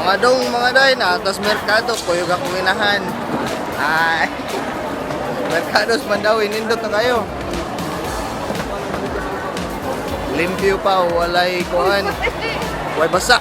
Mga dong, mga day, naatas merkado, kuyog akong inahan. Ay, merkados man daw, inindot na kayo. Limpyo pa, walay kuan. Way basa.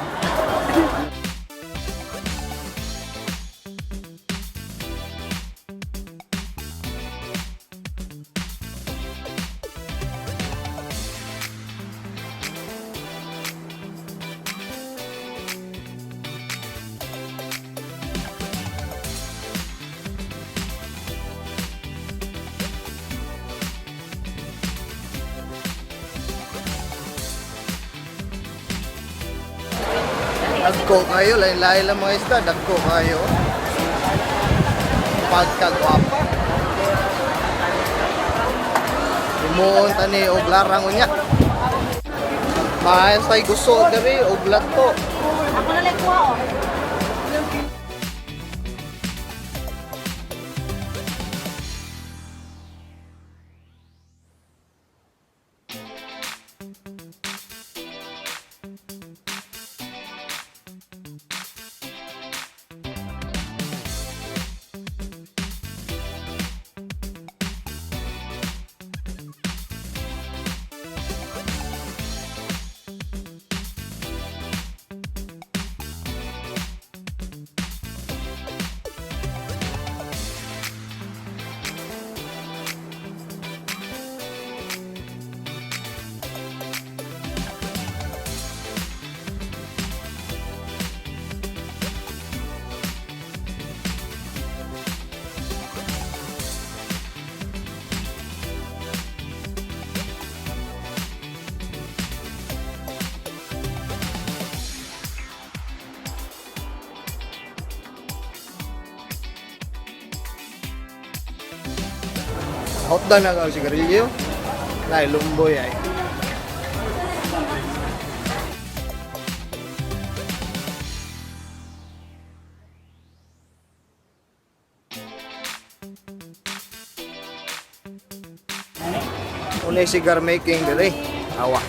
Dagko kayo, lain-lain lang mga isda, dagko kayo. Pagkagwapa. Himuon tani og larang unya. Maayos gusto diri og lato. Ako na lang kuha oh. Hotdog na kang sigarilyo. Nay lumboy ay. Unay cigar making dire. Awa.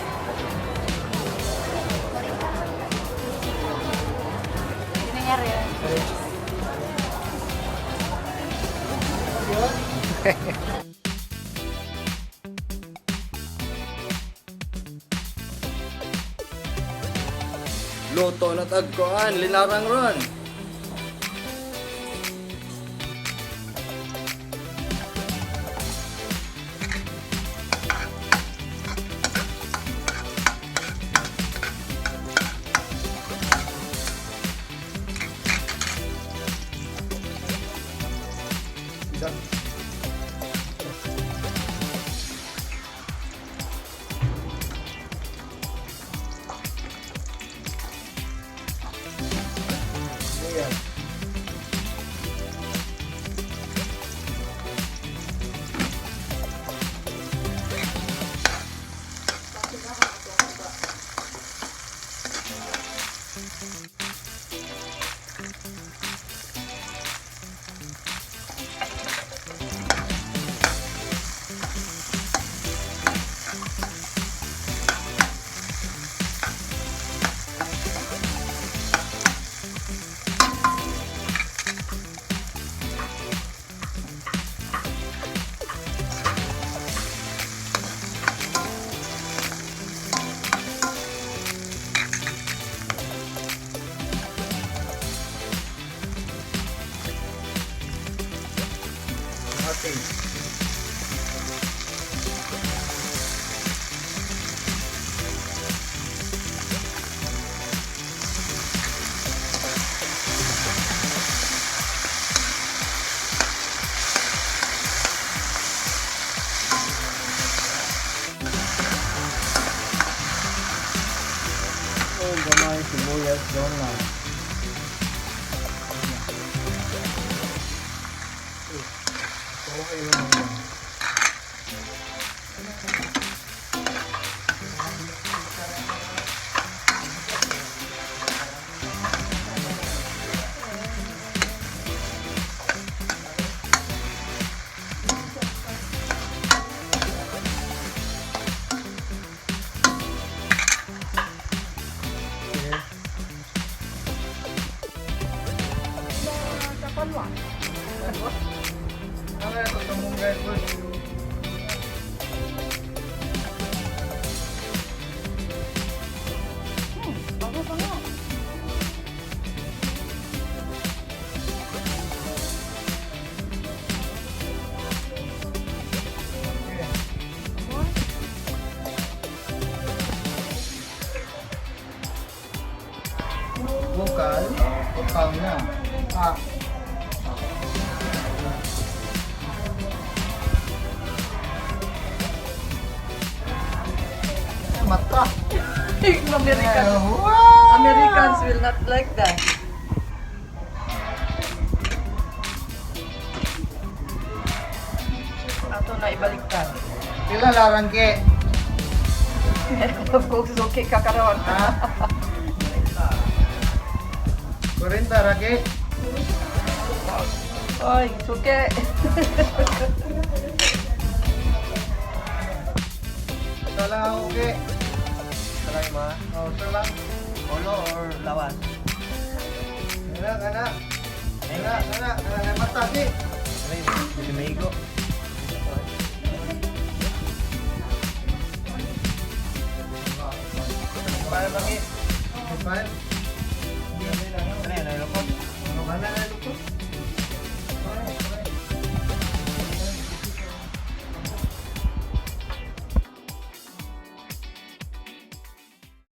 Hindi nangyari yun. Luto na tagkoan, linarang ron. Okay. Oh, gamay sibuyas doon na. Okay lang yan. Palwa. Ano na ito tumunggay po? Bango, bango. Bukal. Bukal na. Ah. Ay, mata. American. Wow! Americans will not like that. Ato na ibaliktad. Pila larang ke? Kung suki ka karon. Ha? 40 ra ke? Oy, suki. Ito lang ako ke. Try ma. Oh, ito lang. Ulo or lawas? Kana, kana. Kana, kana. Kana, mata ke. Try, hindi maigo. Para ba ki? 5.